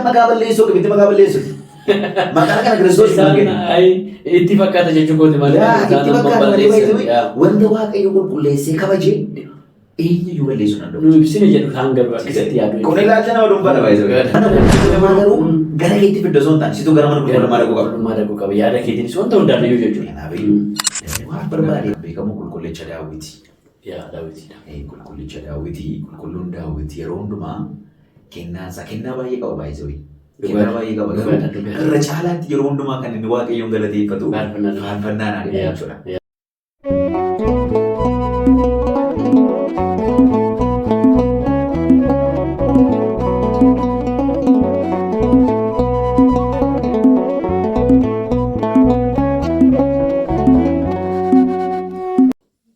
Maqaan maqaa balleessuu akkamitti maqaa balleessuti? Maqaa kana Kiristoos hin kennu. Itti fakkaata jechuu kooti malee. Yaa Isaan itti amma fakkaata malee balleessan, baay'ee yaa. wanta Waaqayyo qulqulleessee kabaje eenyuyyuu balleessuu hin danda'u. Nu ibsine jedhu isaan garuu akkasitti yaadu. Kun ilaalcha nama dhuunfaadha baay'ee. Mana qulqullummaa garuu gara keetti fidda osoo hin taane situ gara mana qulqullummaa dhaquu qaba. Qulqullummaa dhaquu qaba. Yaada keetiinis wanta hundaan iyyuu jechuudha. Kanaafiyyuu namni waan barbaade beekamu qulqullicha Daawiti. Yaa Daawitiidha. Qulqullicha Daawiti, qulqulluun Daawiti yeroo hundumaa kennaansaa kennaa baay'ee qaba baay'ee. Kennaa baay'ee qaba garuu Dhugaadha, dhugaadha. irra caalaatti yeroo hundumaa kan inni Waaqayyoon galateeffatu Faarfannaadhaan. faarfannaadhaan Yaa. jechuudha.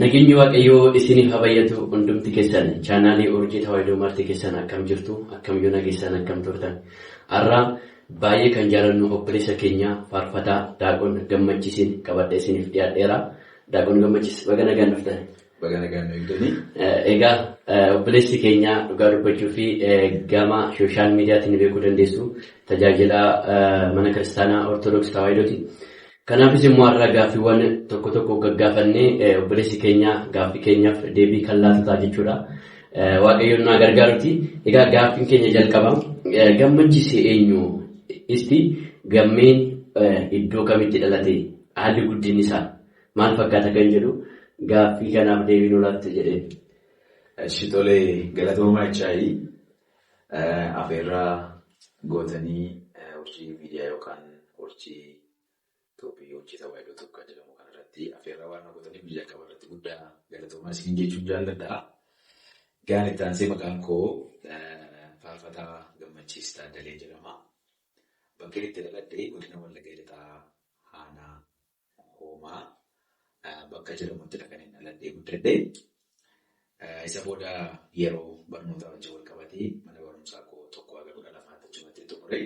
Nageenyi Waaqayyoo isiniif haa baay'atu hundumti keessan chaanaalii Urjii Tawaahidoo Marti keessan akkam jirtu akkam yoo nageessan akkam turtan har'a baay'ee kan jaalannu obboleessa keenya faarfataa Daaqon Gammachiisiin qabadhee isiniif dhiyaadheera. Daaqon Gammachiis baga nagaan dhuftan. Baga nagaan nu eegdanii. Egaa obboleessi keenya dhugaa dubbachuu fi gama sooshaal miidiyaatiin beekuu dandeessu tajaajila mana kiristaanaa Ortodoksii Tawaahidooti. Kanaafis immoo har'a gaaffiiwwan tokko tokko gaggaafannee obboleessi keenya gaaffii keenyaaf deebii kan laatu ta'a jechuudha. Waaqayyoon nu haa gargaaruti. Egaa gaaffiin keenya jalqaba. Gammachiise eenyu? Isti gammeen iddoo kamitti dhalate? Haalli guddinni isaa maal fakkaata kan jedhu gaaffii kanaaf deebii nu laatte jedheen. Ishi tolee galatoomaa Ichaayii afeerraa gootanii urjii miidiyaa yookaan urjii Toophii hojii tawaahidoo tokko kan jedhamu kanarratti afeerraa waan gootaniif jalqaba irratti guddaa galatoomaa isiniin jechuun jaalladha. Gaan itti aansee maqaan koo Faarfataa Gammachiis Taaddalee jedhama. Bakki itti dhaladhe godina Wallagga Lixaa Aanaa Hoomaa bakka jedhamuttidha kan inni dhaladhee guddadhe. Isa booda yeroo barnoota wajjin wal qabatee mana barumsaa koo tokko haga 12tti achumatti xumure.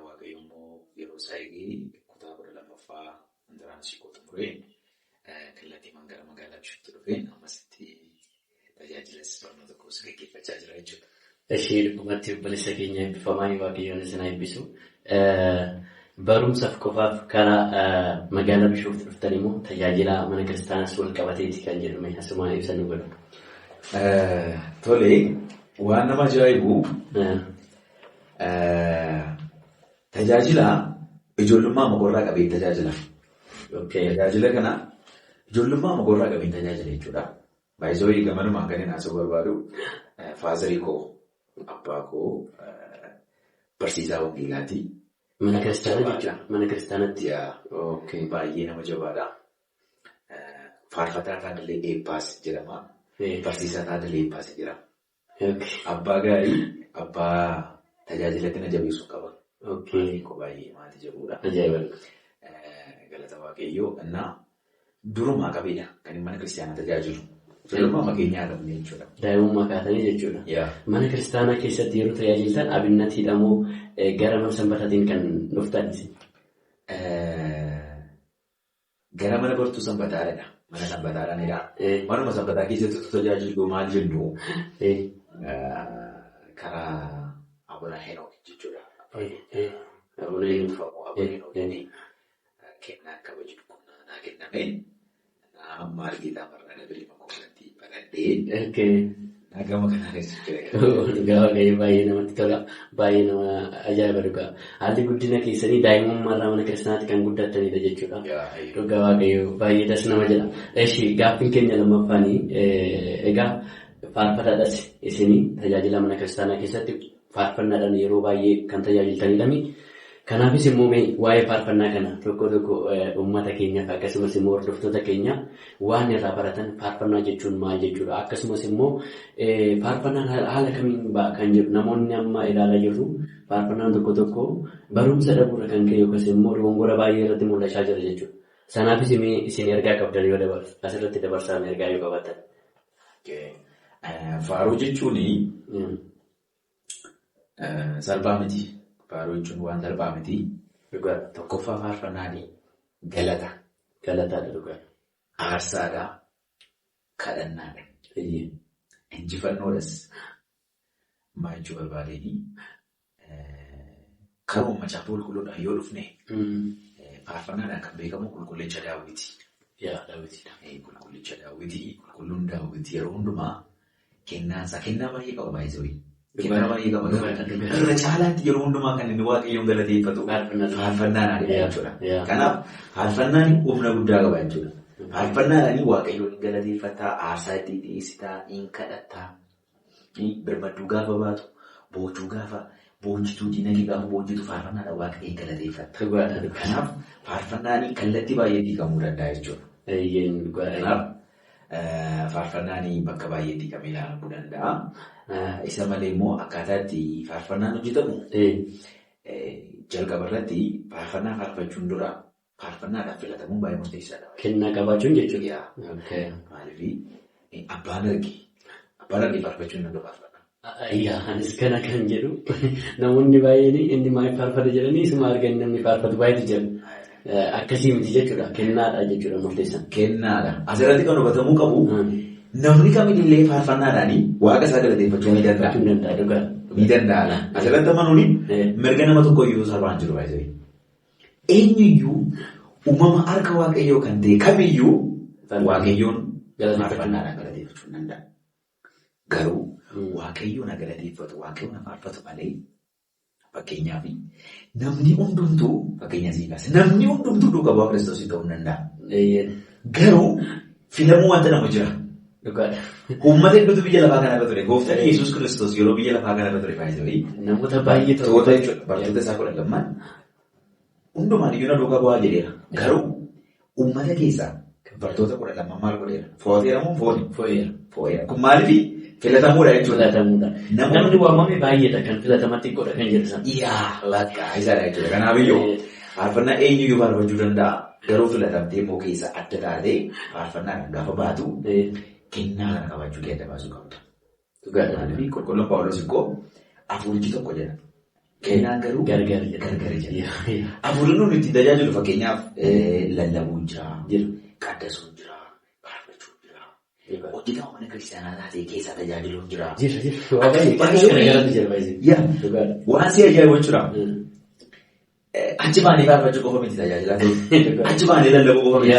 Waaqayyo immoo yeroo isaa eegee kutaa 12ffaa entrance koo xumuree kallattiimaan gara magaalaa Bishooftuu dhufeen ammasitti tajaajilas barnoota koos gaggeeffachaa jira jechuudha. Ishee dhugumatti obboleessa keenya eebbifamaa Waaqayyoon isin haa eebbisu. Barumsaaf qofaaf karaa magaalaa Bishooftuu dhuftan immoo tajaajila mana kiristaanaas wal qabateeti kan jedhame asumaan ibsa nu godhu. Tole waan nama ajaa'ibu tajaajila ijoollummaa mokorraa qabeen tajaajila. Tajaajila kana ijoollummaa mokorraa qabeen tajaajila jechuudha. Baay'isoo gamanumaan kan inni haasa'uu barbaadu faazarii koo abbaa koo barsiisaa wangeelaati. Mana kiristaanaa jechuudha. Mana kiristaanaatti. Baay'ee nama jabaadha. Faarfataa Taaddalee Eebbaas jedhama. Barsiisaa Taaddalee Eebbaas jedhama. Abbaa gaarii abbaa tajaajilatti na jabeessu qaba. Maatiin koo baay'ee maatii jabuudha. Ajaa'iba. Galata Waaqayyoo innaa durumaa qabeedha kan mana kiristaanaa tajaajilu. Ijoollummaa makeenyaa qabne jechuudha. Daa'imummaa kaatanii jechuudha. Mana kiristaanaa keessatti yeroo tajaajiltan abinnatiidha moo gara mana sanbataatiin kan dhuftan? Gara mana bartuu sanbataadha. Mana sanbataadhaanidha. Manuma sanbataa keessatti tajaajilu maal jennu karaa Abuna Henook jechuudha. Abuna Henook. Abuna Henook kennaan kabaju naa kenname maal geetaa marraa dabalee makoolatti baradhee gama kanaanis jira. Dhugaa Waaqayyo baay'ee namatti tola. Baay'ee nama ajaa'iba dhugaa. Haalli guddina keessanii daa'imummaa irraa mana kiristaanaatti kan guddatanidha jechuudha. Dhugaa Waaqayyo baay'ee das nama jedha. Eshi gaaffiin keenya lammaffaanii egaa faarfataadhas isinii tajaajila mana kiristaanaa keessatti faarfannaadhaan yeroo baay'ee kan tajaajiltanidha. Kanaafis immoo waa'ee faarfannaa kana tokko tokko uummata keenyaaf akkasumas immoo hordoftoota keenya waan irraa baratan faarfannaa jechuun maal jechuudha. Akkasumas immoo faarfannaan haala kamiin ba'a kan jedhu namoonni amma ilaalaa jirru faarfannaan tokko tokko barumsa dhabuurra kan ka'e yookaas immoo dogongora baay'ee irratti mul'achaa jira jechuudha. Sanaafis isin ergaa qabdan yoo asirratti dabarsaa ergaa yoo qabaatan. Faaruu jechuun salphaa miti. Faaruu jechuun waan salphaa miti. Tokkoffaa faarfannaan galata. Galataadha dhugaa. Aarsaadha. Kadhannaadha. Injifannoodhas. Maal jechuu barbaadeenii Karuma macaafa qulqulluudhaan yoo dhufne faarfannaadhaan kan beekamu qulqullicha Daawiti. Qulqullicha Daawiti, qulqulluun Daawiti yeroo hundumaa kennaansaa kennaa baay'ee qaba baay'ee. Kennaa baay'ee qaba. Irra caalaatti yeroo hundumaa kan inni Waaqayyoon galateeffatu faarfannaadhaan jechuudha. Kanaaf faarfannaan humna guddaa qaba jechuudha. Faarfannaadhaan Waaqayyoon galateeffataa, aarsaa itti dhiyeessitaa, hin kadhataa, birmadduu gaafa baatu, boojuu gaafa boojituu, diinagdee gaafa boojitu faarfannaadhaan Waaqayyoon galateeffata. Kanaaf faarfannaan kallattii baay'eetti hiikamuu danda'a jechuudha. Kanaaf faarfannaan bakka baay'eetti hiikamee ilaalamuu danda'a. Isa malee immoo akkaataa itti faarfannaan hojjetamu jalqaba irratti faarfannaa faarfachuun dura faarfannaadhaaf filatamuun baay'ee murteessaadha. Kennaa qabaachuun jechuudha. Maaliif abbaan arge faarfachuun nama faarfannaa. Anis kana kan jedhu namoonni baay'een inni maaliif faarfata jedhanii isuma argan namni faarfatu baay'eetu jira. Akkasii miti jechuudha. Kennaadha jechuudha murteessan. Kennaadha. Asirratti kan hubatamuu qabu namni kamillee faarfannaadhaan waaqa isaa galateeffachuu ni danda'a. Ni danda'a. Asirratti amanuun mirga nama tokkoyyuu sarbaan jiru baay'ee. Eenyuyyuu uumama harka waaqayyoo kan ta'e kamiyyuu waaqayyoon faarfannaadhaan galateeffachuu ni danda'a. Garuu waaqayyoon na galateeffatu, waaqayyoon na faarfatu malee fakkeenyaaf namni hundumtuu fakkeenya sii kaase namni hundumtuu duukaa bu'aa Kiristoosii ta'uu ni danda'a. Garuu filamuu wanta nama jira. Uummata hedduutu biyya lafaa kanarra ture. Gooftaan Yesuus Kiristoos yeroo biyya lafaa kanarra ture baay'ee namoota baay'ee to'ata jechuudha. Bartoota isaa 12 hundumaan iyyuu na duukaa bu'aa jedheera. Garuu uummata keessaa bartoota 12 maal godheera? Fo'ateera moo fo'ooni? Fo'eera. Kun maaliif filatamuudha jechuudha. Filatamuudha. Namni waamame baay'eedha kan filatamatti godha kan jedhu sana. Yaa lakka isaadha jechuudha. Kanaafiyyuu faarfannaa eenyuyyuu faarfachuu danda'a. Garuu filatamtee immoo keessa adda taatee faarfannaadhaan gaafa baatu kennaa kana qabaachuu kee adda baasuu qabda. Maaliif qulqulluun Paawuloos immoo hafuurichi tokko jedha. Kennaan garuu gargar jedha. Hafuurri nuti ittiin tajaajilu fakkeenyaaf lallabuun jira, qaddasuun jira, faarfachuun jira. Hojjetama mana kiristaanaa taatee keessaa tajaajiluun jira. Waan si ajaa'ibu jechuudha. Achi baanee faarfachuu qofa miti tajaajilaa ta'e. Achi baanee lallabuu qofa miti.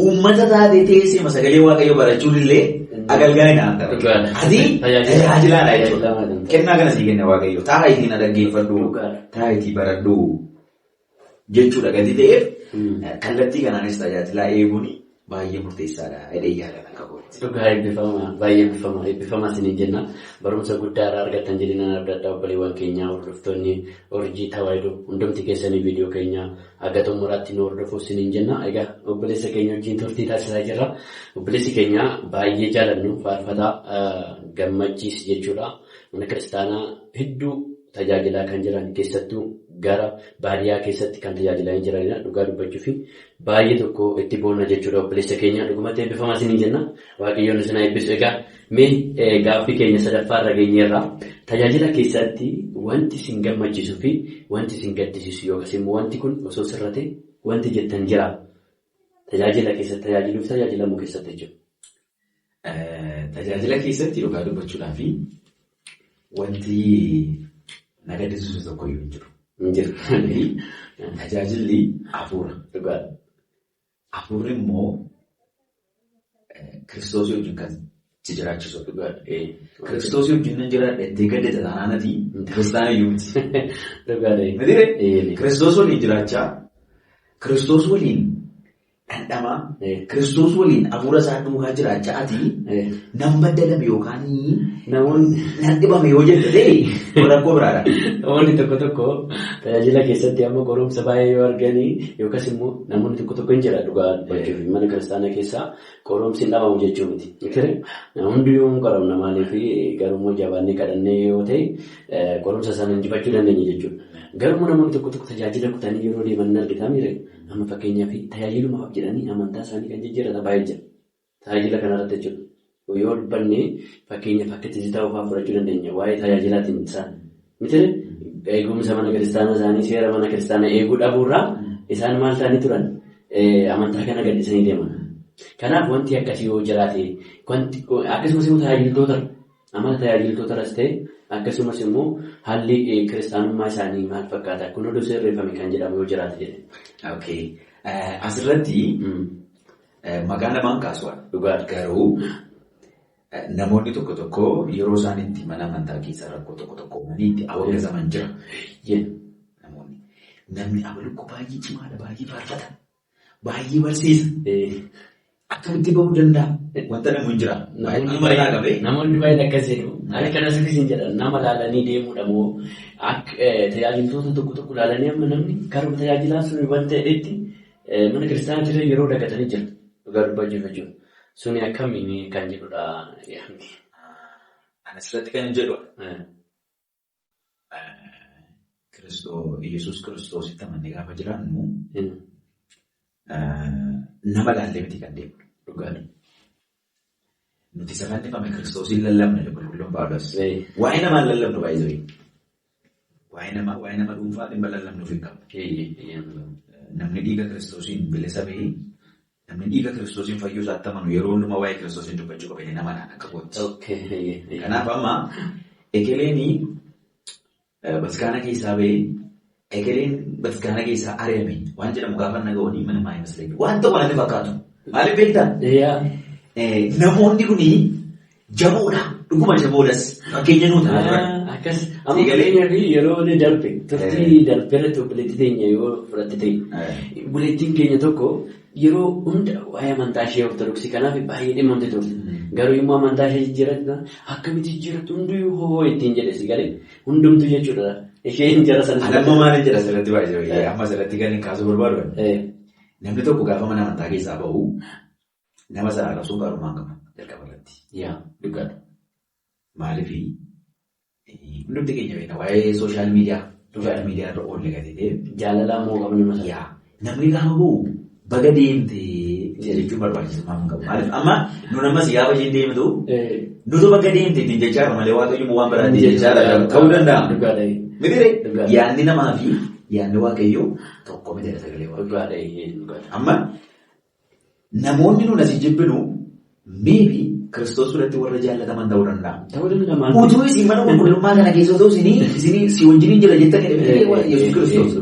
Uummata taatee teessee sagalee waaqayyoo barachuun illee agalgala naan ta'a. Ati tajaajilaadha jechuudha. Kennaa kana sii kenna waaqayyo. Taayitii na dhaggeeffadhu, taayitii baradhu jechuudha gadi ta'eef kallattii kanaanis tajaajilaa eeguun baay'ee murteessaadha. Hidhee yaadatan qabu. Dhugaa eebbifama baay'ee eebbifama eebbifamaa isiniin jenna. Barumsa guddaa irraa argattan jedhanii adda addaa obboleewwan keenyaa hordoftoonni Urjii Tawaahidoo hundumti keessanii viidiyoo keenya haga xumuraatti nu hordofuu isiniin jenna. Egaa obboleessa keenya wajjin turtii taasisaa jirra. Obboleessi keenya baay'ee jaalannu faarfataa gammachiis jechuudha. Mana kiristaanaa hedduu tajaajilaa kan jiran keessattuu gara baadiyyaa keessatti kan tajaajilaa jiranidha. Dhugaa dubbachuu fi baay'ee tokko itti boonna jechuudha. Obboleessa keenya dhugumatti eebbifamaa isiniin jenna. Waaqayyoon isin haa eebbisu. Egaa mee gaaffii keenya sadaffaa irra geenyeerra. Tajaajila keessatti wanti isin gammachiisuu fi wanti isin gaddisiisu yookaas immoo wanti kun osoo sirrate wanti jettan jira. Tajaajila keessatti tajaajiluuf tajaajilamuu keessatti jechuudha. Tajaajila keessatti dhugaa dubbachuudhaaf wanti na gaddisiisu tokkoyyuu hin jiru. Hin jiru. Tajaajilli hafuura. Hafuurri immoo Kiristoosii wajjin kan si jiraachisudha. Kiristoosii wajjin nan jiraadha jettee gaddita taanaanati kiristaana iyyuu miti. Dhugaadha. Kiristoos waliin jiraachaa, Kiristoos waliin dhandhamaa, Kiristoos waliin hafuura isaa duukaa jiraachaa ati nan baddalame yookaan Namoonni nan dhibame yoo jette ta'e rakkoo biraadha. Namoonni tokko tokko tajaajila keessatti amma qorumsa baay'ee yoo arganii yookaas immoo namoonni tokko tokko hin jira dhugaa dubbachuuf mana kiristaanaa keessaa qorumsi hin dhabamu jechuu miti. Hundi yoo hin qoramna maaliif garuu jabaannee kadhannee yoo ta'e qorumsa sana injifachuu dandeenya jechuudha. Garuu namoonni tokko tokko tajaajila kutanii yeroo deeman hin argitaa miire amma fakkeenyaaf tajaajilumaaf jedhanii amantaa isaanii kan jijjiiratan baay'ee jira. Tajaajila kanarratti jechuudha. Yoo dubbanne fakkeenyaaf akka tizzitaa ofaa fudhachuu dandeenya waa'ee tajaajilaatiin isaan. Miti eegumsa mana kiristaanaa isaanii seera mana kiristaanaa eeguu dhabuurraa isaan maal ta'anii turan amantaa kana gadhiisanii deeman. Kanaaf wanti akkasii yoo jiraate akkasumas immoo tajaajiltoota amala tajaajiltootarras ta'e Akkasumas immoo haalli kiristaanummaa isaanii maal fakkaata? Kun oduu sirreeffame kan jedhamu yoo jiraate jedhe. Okay. Asirratti maqaa namaan kaasuudha. Dhugaadha. Garuu namoonni tokko tokko yeroo isaan itti mana amantaa keessa rakkoo tokko tokko uumanii itti awwagazaman jira. Namoonni. Namni abalukku baay'ee cimaadha, baay'ee faarfata, baay'ee barsiisa. Akkamitti bahuu danda'a? Wanta namu hin jira. Namoonni baay'een akkas jedhu. Ani kanas hin jedhan nama laalanii deemuudha moo tajaajiltoota tokko tokko laalanii amma namni karuma tajaajilaa sun wanta jedhetti mana kiristaanaa jiran yeroo dagatanii jira. Dhugaa dubbachuuf jechuudha. Suni akkamiin kan jedhudha. Ani asirratti kan jedhu. Yesuus kiristoositti amannee gaafa jiraannu nama laallee miti kan deemnu. Dhugaadha. Nuti isa fannifame kiristoosiin lallabna qulqulluun Phaawulos. Waa'ee namaa hin lallabnu baay'ee. Waa'ee nama dhuunfaa dhimma lallabnuuf hin qabnu. Namni dhiiga kiristoosiin bilisa bahee namni dhiiga kiristoosiin fayyuu isaatti amanu yeroo hundumaa waa'ee kiristoosiin dubbachuu qaba nama naan akka gootti. Kanaaf amma ekeleen bataskaana keessaa bahee ekeleen bataskaana keessaa ari'ame waan jedhamu gaafa naga'oonii mana maayii masleenyi waan tokko natti fakkaatu. Maaliif beektaa? Namoonni kuni jaboodha. Dhuguma jaboodhas. Fakkeenya nuu ta'a turan. Akkas amma fakkeenyaaf yeroo darbe turtii darbeerratti obboleettii teenya yoo fudhatte ta'e obboleettiin keenya tokko yeroo hunda waa'ee amantaa ishee ortodoksii kanaaf baay'ee dhimmamte turte. Garuu immoo amantaa ishee jijjiirratti akkamitti jijjiirratti hundiyyuu hoo ittiin jedhe si galee hundumtu jechuudha. Isheen jara sana. Amma maaliin jedha asirratti baay'ee amma asirratti kan hin kaasuu barbaadu. Namni tokko gaafa mana amantaa keessaa bahu nama sana arrabsuun gaarummaa hin qabu jalqaba irratti. Yaa dhugaadha. Maaliif hundumti keenya beekna waa'ee sooshaal miidiyaa. Sooshaal miidiyaa irra oolle gateetee. Jaalalaa moo qabnu nama sana. Yaa namni gaafa bahu baga deemtee jechuun barbaachisummaa hin qabu. Maaliif amma nu namas gaafa isheen deemtu nutu baga deemte ittiin jechaa malee waaqayyo waan biraa ittiin jechaa ta'uu danda'a. Dhugaadha. Mitiire yaadni namaa fi yaadni waaqayyoo tokko miti sagalee waaqayyoo. Amma namoonni nun asii jibbinu maybe Kiristoos biratti warra jaallataman ta'uu danda'a. Ta'uu danda'a. Utuu isin mana qulqullummaa kana keessa otoo isinii si wajjiniin jira jettanii Yesuus Kiristoos.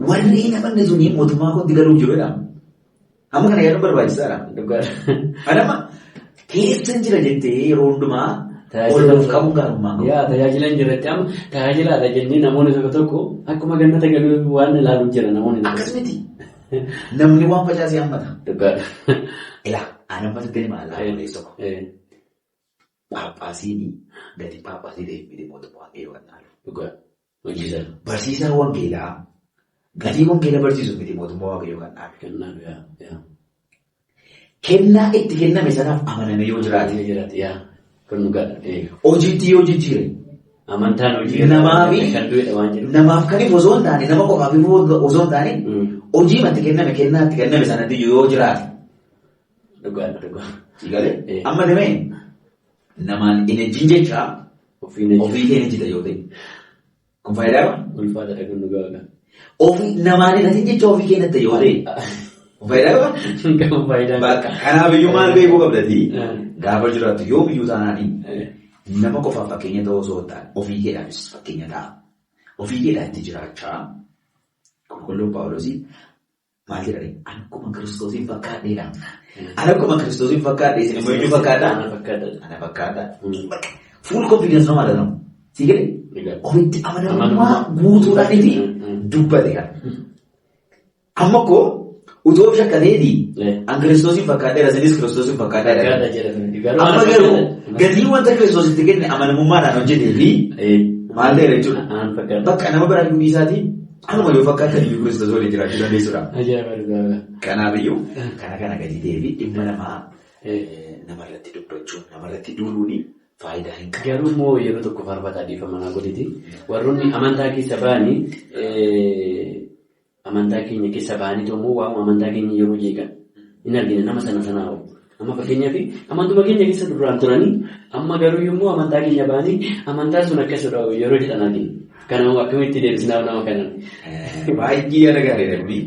Warri namoonni sunii mootummaa kootti galuuf jirudha. Amma kana yaaduun barbaachisaadha. Adama keessan jira jettee yeroo hundumaa ol of qabuun gaarummaa qabu. Yaa tajaajila hin jirretti amma tajaajilaadha jennee namoonni tokko tokko akkuma gannata galuu waan ilaaluuf jira namoonni. Akkas miti. Namni waan facaasee hammata. Dhugaadha. Ilaa ani amma sitti hima alaa odeessa ko. Paaphaasiin gadi paaphaasii ta'e miti mootummaa waaqayyoo kan dhaalu. Dhugaadha. Hojiisaa. Barsiisaa wangeelaa gatii wangeela barsiisu miti mootummaa waaqayyoo kan dhaalu. Kan dhaalu yaa. Kennaa itti kenname sanaaf amaname yoo jiraate. Yaa. Kun dhugaadha. Hojiitti yoo jijjiire. Amantaan hojii. Namaaf kan osoo hin taane nama qofaaf osoo hin taane hojii itti kenname kennaa itti kenname sanatti yoo jiraate. Dhugaadha dhugaadha. Siigalee amma namee namaan enerjiin jecha ofii kee ejjita yoo ta'e kun faayidaa qaba. Ulfaataadha kun dhugaadha. Ofii namaan enerjiin jecha ofii kee natti yoo ta'e kun faayidaa qaba. Kun faayidaa qaba. Kanaaf iyyuu maal beekuu qabdati gaafa jiraattu yoomiyyuu taanaani nama qofaaf fakkeenya ta'uu osoo hin taane ofii keedhaafis fakkeenya ta'a. Ofii keedhaa itti jiraachaa qulqulluun Phaawulosii maal jedhanii akkuma kiristoosiin fakkaadheedha. Ani akkuma kiristoosiin fakkaadhe isin immoo eenyu fakkaadha? Ana fakkaadha. Full confidence nama dha. Si galee ofitti amanamummaa guutuudhaan dubbate kana. Amma koo utuu of shakkateeti an kiristoosiin fakkaadheera isinis kiristoosiin fakkaadheera. Amma garuu gatii wanta kiristoositti kenne amanamummaadhaan hojjetee fi maal ta'eera jechuudha. Bakka nama biraa duudhii isaatii anuma yoo fakkaatan iyyuu kiristoos waliin jiraachuu dandeessudha. Kanaaf iyyuu kana kana gadi ta'ee fi dhimma namaa namarratti dubbachuun namarratti duuluun faayidaa hin qabu. Garuu immoo yeroo tokko faarfataa dhiifama naa godhiti. Warroonni amantaa keessa ba'anii amantaa keenya keessa ba'anii immoo waa'uma amantaa keenya yeroo jeeqan hin argine nama sana sanaa oofu. Amma fakkeenyaaf amantuma keenya keessa duraan turanii amma garuu immoo amantaa keenya ba'anii amantaa sun akkasidha yeroo jedhan argina. Kanaafuu akkamitti deebisnaaf nama kanaan? Baay'ee yaada gaariidha kuni.